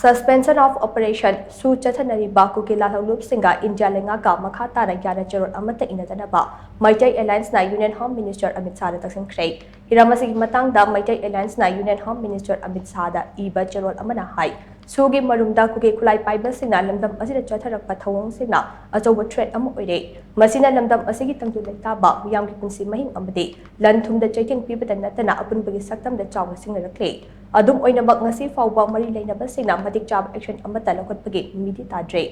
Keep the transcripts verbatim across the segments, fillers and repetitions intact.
Suspension of Operation ꯁꯨ ꯆꯠꯊꯅꯔꯤꯕ ꯀꯨꯀꯤ ꯂꯥꯜꯍꯧꯂꯨꯞꯁꯤꯡꯒ India ꯂꯩꯉꯥꯛꯀ ꯃꯈꯥ ꯇꯥꯅ ꯌꯥꯅ ꯆꯦꯔꯣꯜ ꯑꯃꯠꯇ ꯏꯅꯗꯅꯕ ꯃꯩꯇꯩ ꯑꯦꯂꯥꯏꯟꯁꯅ ꯌꯨꯅꯤꯌꯟ ꯍꯣꯝ ꯃꯤꯅꯤꯁꯇꯔ ꯑꯃꯤꯠ ꯁꯥꯍꯗ ꯇꯛꯁꯤꯟꯈ꯭ꯔꯦ꯫ ꯍꯤꯔꯝ ꯑꯁꯤꯒꯤ ꯃꯇꯥꯡꯗ ꯃꯩꯇꯩ ꯑꯦꯂꯥꯏꯟꯁꯅ ꯌꯨꯅꯤꯌꯟ ꯍꯣꯝ ꯃꯤꯅꯤꯁꯇꯔ ꯑꯃꯤꯠ ꯁꯥꯍꯗ ꯏꯕ ꯆꯦꯔꯣꯜ ꯑꯃꯅ ꯍꯥꯏ, ꯁꯨꯒꯤ ꯃꯔꯨꯝꯗ ꯀꯨꯀꯤ ꯈꯨꯠꯂꯥꯏ ꯄꯥꯏꯕꯁꯤꯡꯅ ꯂꯝꯗꯝ ꯑꯁꯤꯗ ꯆꯠꯊꯔꯛꯄ ꯊꯧꯑꯣꯡꯁꯤꯡꯅ ꯑꯆꯧꯕ ꯊ꯭ꯔꯦꯠ ꯑꯃ ꯑꯣꯏꯔꯦ꯫ ꯃꯁꯤꯅ ꯂꯝꯗꯝ ꯑꯁꯤꯒꯤ ꯇꯪꯗꯨ ꯂꯩꯇꯥꯕ, ꯃꯤꯌꯥꯝꯒꯤ ꯄꯨꯟꯁꯤ ꯃꯍꯤꯡ ꯑꯃꯗꯤ ꯂꯟ ꯊꯨꯝꯗ ꯆꯩꯊꯦꯡ ꯄꯤꯕꯗ ꯅꯠꯇꯅ ꯑꯄꯨꯟꯕꯒꯤ ꯁꯛꯇꯝꯗ ꯆꯥꯎꯅ ꯁꯤꯡꯅꯔꯛꯂꯦ꯫ ꯑꯗꯨꯝ ꯑꯣꯏꯅꯃꯛ, ꯉꯁꯤ ꯐꯥꯎꯕ ꯃꯔꯤ ꯂꯩꯅꯕꯁꯤꯡꯅ ꯃꯇꯤꯛ ꯆꯥꯕ ꯑꯦꯛꯁꯟ ꯑꯃꯠꯇ ꯂꯧꯈꯠꯄꯒꯤ ꯃꯃꯤꯗꯤ ꯇꯥꯗ꯭ꯔꯤ꯫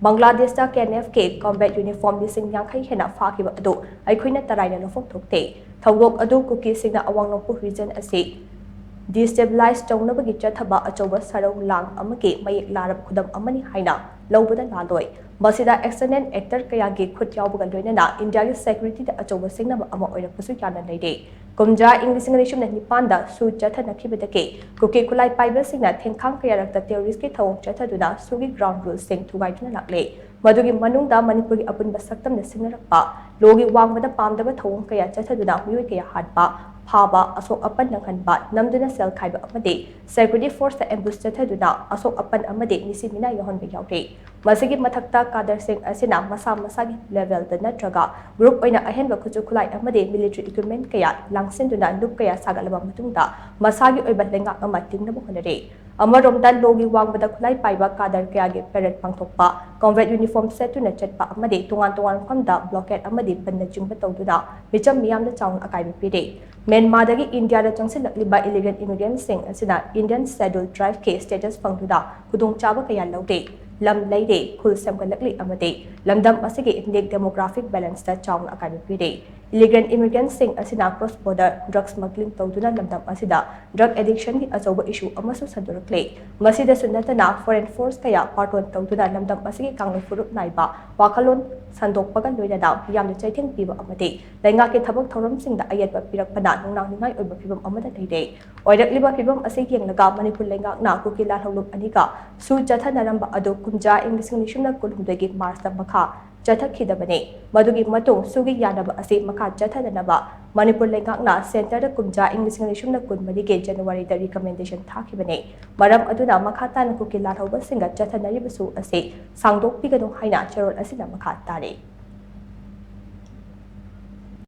ꯕꯪꯒ꯭ꯂꯥꯗꯦꯁꯇ ꯀꯦ ꯑꯦꯟ ꯑꯦꯐꯀꯤ ꯀꯣꯝꯕꯦꯠ ꯌꯨꯅꯤꯐꯣꯔꯝ ꯂꯤꯁꯤꯡ ꯌꯥꯡꯈꯩ ꯍꯦꯟꯅ ꯐꯥꯈꯤꯕ ꯑꯗꯨ ꯑꯩꯈꯣꯏꯅ ꯇꯔꯥꯏꯅ ꯂꯧꯐꯝ ꯊꯣꯛꯇꯦ꯫ ꯊꯧꯗꯣꯛ ꯑꯗꯨ ꯀꯨꯀꯤꯁꯤꯡꯅ ꯑꯋꯥꯡ ꯅꯣꯡꯄꯣꯛ ꯔꯤꯖꯟ ꯑꯁꯤ ꯗꯤꯁꯇꯦꯕꯤꯂꯥꯏꯖ ꯇꯧꯅꯕꯒꯤ ꯆꯠꯊꯕ ꯑꯆꯧꯕ ꯁꯔꯧ ꯂꯥꯡ ꯑꯃꯒꯤ ꯃꯌꯦꯛ ꯂꯥꯔꯕ ꯈꯨꯗꯝ ꯑꯃꯅꯤ ꯍꯥꯏꯅ ꯂꯧꯕꯗ ꯂꯥꯜꯂꯣꯏ꯫ ꯃꯁꯤꯗ ꯑꯦꯛꯁꯇꯔꯅꯦꯜ ꯑꯦꯛꯇꯔ ꯀꯌꯥꯒꯤ ꯈꯨꯠ ꯌꯥꯎꯕꯒ ꯂꯣꯏꯅꯅ ꯏꯟꯗꯤꯌꯥꯒꯤ ꯁꯦꯀ꯭ꯌꯨꯔꯤꯇꯤꯗ ꯑꯆꯧꯕ ꯁꯤꯡꯅꯕ ꯑꯃ ꯑꯣꯏꯔꯛꯄꯁꯨ ꯌꯥꯝꯅ ꯂꯩꯔꯦ꯫ ꯀꯨꯝꯖꯥ ꯏꯪ ꯂꯤꯁꯤꯡ ꯑꯅꯤ ꯁꯨꯞꯅ ꯅꯤꯄꯥꯟꯗ ꯁꯨ ꯆꯠꯊꯅꯈꯤꯕꯗꯒꯤ ꯀꯨꯀꯤ ꯈꯨꯠꯂꯥꯏ ꯄꯥꯏꯕꯁꯤꯡꯅ ꯊꯦꯡꯈꯥꯡ ꯀꯌꯥꯔꯛꯇ ꯇꯦꯔꯣꯔꯤꯁꯀꯤ ꯊꯧꯑꯣꯡ ꯆꯠꯊꯗꯨꯅ ꯁꯨꯒꯤ ꯒ꯭ꯔꯥꯎꯟ ꯔꯨꯜꯁꯤꯡ ꯊꯨꯒꯥꯏꯗꯨꯅ ꯂꯥꯛꯂꯦ꯫ ꯃꯗꯨꯒꯤ ꯃꯅꯨꯡꯗ ꯃꯅꯤꯄꯨꯔꯒꯤ ꯑꯄꯨꯟꯕ ꯁꯛꯇꯝꯗ ꯁꯤꯡꯅꯔꯛꯄ ꯂꯣꯒꯤ ꯋꯥꯡꯃꯗ ꯄꯥꯝꯗꯕ ꯊꯧꯑꯣꯡ ꯀꯌꯥ ꯆꯠꯊꯗꯨꯅ ꯃꯤꯑꯣꯏ ꯀꯌꯥ ꯍꯥꯠꯄ, ꯐꯥꯕ, ꯑꯁꯣꯛ ꯑꯄꯟ ꯅꯪꯍꯟꯕ, ꯅꯝꯗꯨꯅ ꯁꯦꯜ ꯈꯥꯏꯕ ꯑꯃꯗꯤ ꯁꯦꯀ꯭ꯌꯨꯔꯤꯇꯤ ꯐꯣꯔꯁꯇ ꯑꯦꯝꯕꯨꯁ ꯆꯠꯊꯗꯨꯅ ꯑꯁꯣꯛ ꯑꯄꯟ ꯑꯃꯗꯤ ꯃꯤꯁꯤ ꯃꯤꯅꯥ ꯌꯥꯎꯍꯟꯕ ꯌꯥꯎꯔꯤ꯫ ꯃꯁꯤꯒꯤ ꯃꯊꯛꯇ ꯀꯥꯗꯔꯁꯤꯡ ꯑꯁꯤꯅ ꯃꯁꯥ ꯃꯁꯥꯒꯤ ꯂꯦꯚꯦꯜꯗ ꯅꯠꯇ꯭ꯔꯒ ꯒ꯭ꯔꯨꯞ ꯑꯣꯏꯅ ꯑꯍꯦꯟꯕ ꯈꯨꯠꯁꯨ ꯈꯨꯠꯂꯥꯏ ꯑꯃꯗꯤ ꯃꯤꯂꯤꯇꯔꯤ ꯏꯀ꯭ꯋꯤꯞꯃꯦꯟ ꯀꯌꯥ ꯂꯥꯡꯁꯤꯟꯗꯨꯅ ꯂꯨꯞ ꯀꯌꯥ ꯁꯥꯒꯠꯂꯕ ꯃꯇꯨꯡꯗ ꯃꯁꯥꯒꯤ ꯑꯣꯏꯕ ꯂꯩꯉꯥꯛ ꯑꯃ ꯂꯤꯡꯅꯕ ꯍꯣꯠꯅꯔꯤ꯫ ꯑꯃꯔꯣꯝꯗ ꯂꯣꯒꯤ ꯋꯥꯡꯃꯗ ꯈꯨꯠꯂꯥꯏ ꯄꯥꯏꯕ ꯀꯥꯗꯔ ꯀꯌꯥꯒꯤ ꯄꯦꯔꯦꯗ ꯄꯥꯡꯊꯣꯛꯄ, ꯀꯣꯝꯕꯦꯠ ꯌꯨꯅꯤꯐꯣꯔꯝ ꯁꯦꯠꯇꯨꯅ ꯆꯠꯄ ꯑꯃꯗꯤ ꯇꯣꯉꯥꯟ ꯇꯣꯉꯥꯟꯕ ꯃꯐꯝꯗ ꯕ꯭ꯂꯣꯀꯦꯗ ꯑꯃꯗꯤ ꯕꯟꯅꯆꯤꯡꯕ ꯇꯧꯗꯨꯅ ꯃꯤꯆꯝ ꯃꯤꯌꯥꯝꯗ ꯆꯥꯎꯅ ꯑꯀꯥꯏꯕ ꯄꯤꯔꯤ꯫ ꯃ꯭ꯌꯥꯟꯃꯥꯔꯗꯒꯤ ꯏꯟꯗꯤꯌꯥꯗ ꯆꯪꯁꯤꯜꯂꯛꯂꯤꯕ ꯏꯂꯤꯒꯦꯜ ꯏꯃꯤꯒ꯭ꯔꯦꯟꯠꯁꯤꯡ ꯑꯁꯤꯅ ꯏꯟꯗꯤꯌꯟ ꯁꯦꯗ꯭ꯌꯨꯜ ꯇ꯭ꯔꯥꯏꯕꯀꯤ ꯁ꯭ꯇꯦꯇꯁ ꯐꯪꯗꯨꯅ ꯈꯨꯗꯣꯡꯆꯥꯕ ꯀꯌꯥ ꯂꯧꯔꯤ꯫ ꯂꯝ ꯂꯩꯔꯦ, ꯈꯨꯜ ꯁꯦꯝꯒꯠꯂꯛꯂꯤ ꯑꯃꯗꯤ ꯂꯝꯗꯝ ꯑꯁꯤꯒꯤ ꯏꯊꯅꯤꯛ ꯗꯦꯃꯣꯒ꯭ꯔꯥꯐꯤꯛ ꯕꯦꯂꯦꯟꯁꯇ ꯆꯥꯎꯅ ꯑꯀꯥꯏꯕ ꯄꯤꯔꯤ꯫ ꯏꯂꯤꯒꯦꯜ ꯏꯃꯤꯒ꯭ꯔꯦꯟꯠꯁꯤꯡ ꯑꯁꯤꯅ ꯀ꯭ꯔꯣꯁ ꯕꯣꯔꯗꯔ ꯗ꯭ꯔꯒ ꯁ꯭ꯃꯒ꯭ꯂꯤꯡ ꯇꯧꯗꯨꯅ ꯂꯝꯗꯝ ꯑꯁꯤꯗ ꯗ꯭ꯔꯒ ꯑꯦꯗꯤꯛꯁꯟꯒꯤ ꯑꯆꯧꯕ ꯏꯁꯨ ꯑꯃꯁꯨ ꯁꯟꯗꯣꯔꯛꯂꯤ꯫ ꯃꯁꯤꯗꯁꯨ ꯅꯠꯇꯅ ꯐꯣꯔꯦꯟ ꯐꯣꯔꯁ ꯀꯌꯥ ꯄꯥꯔꯇꯣꯟ ꯇꯧꯗꯨꯅ ꯂꯝꯗꯝ ꯑꯁꯤꯒꯤ ꯀꯥꯡꯂꯨꯞ ꯐꯨꯔꯨꯞ ꯅꯥꯏꯕ ꯋꯥꯈꯜꯂꯣꯟ ꯁꯟꯗꯣꯛꯄꯒ ꯂꯣꯏꯅꯅ ꯃꯤꯌꯥꯝꯗ ꯆꯩꯊꯦꯡ ꯄꯤꯕ ꯑꯃꯗꯤ ꯂꯩꯉꯥꯛꯀꯤ ꯊꯕꯛ ꯊꯧꯔꯝꯁꯤꯡꯗ ꯑꯌꯦꯠꯄ ꯄꯤꯔꯛꯄꯅ ꯅꯨꯡꯅꯥꯡꯅꯤꯡꯉꯥꯏ ꯑꯣꯏꯕ ꯐꯤꯚꯝ ꯑꯃꯗ ꯂꯩꯔꯦ꯫ ꯑꯣꯏꯔꯛꯂꯤꯕ ꯐꯤꯚꯝ ꯑꯁꯤ ꯌꯦꯡꯂꯒ ꯃꯅꯤꯄꯨꯔ ꯂꯩꯉꯥꯛꯅ ꯀꯨꯀꯤ ꯂꯥꯜꯍꯧꯂꯨꯞ ꯑꯅꯤꯒ ꯁꯨ ꯆꯠꯊꯅꯔꯝꯕ ꯑꯗꯨ ꯀꯨꯝꯖꯥ ꯏꯪ ꯂꯤꯁꯤꯡ ꯑꯅꯤ ꯁꯨꯞꯅ ꯀꯨꯟꯍꯨꯝꯗꯣꯏꯒꯤ ꯃꯥꯔꯆꯇ ꯃꯈꯥ ꯆꯠꯊꯈꯤꯗꯕꯅꯤ꯫ ꯃꯗꯨꯒꯤ ꯃꯇꯨꯡ SoO ꯒꯤ ꯌꯥꯅꯕ ꯑꯁꯤ ꯃꯈꯥ ꯆꯠꯊꯗꯅꯕ ꯃꯅꯤꯄꯨꯔ ꯂꯩꯉꯥꯛꯅ centre ꯗ ꯀꯨꯝꯖꯥ ꯏꯪ ꯂꯤꯁꯤꯡ ꯑꯅꯤ ꯀꯨꯟꯃꯔꯤꯒꯤ January ꯗ recommendation ꯊꯥꯈꯤꯕꯅꯤ꯫ ꯃꯔꯝ ꯑꯗꯨꯅ ꯃꯈꯥ ꯇꯥꯅ ꯀꯨꯀꯤ ꯂꯥꯜꯍꯧꯕꯁꯤꯡꯒ ꯆꯠꯊꯅꯔꯤꯕ SoO ꯑꯁꯤ ꯁꯥꯡꯗꯣꯛꯄꯤꯒꯅꯨ ꯍꯥꯏꯅ ꯆꯦꯔꯣꯜ ꯑꯁꯤꯅ ꯃꯈꯥ ꯇꯥꯔꯤ꯫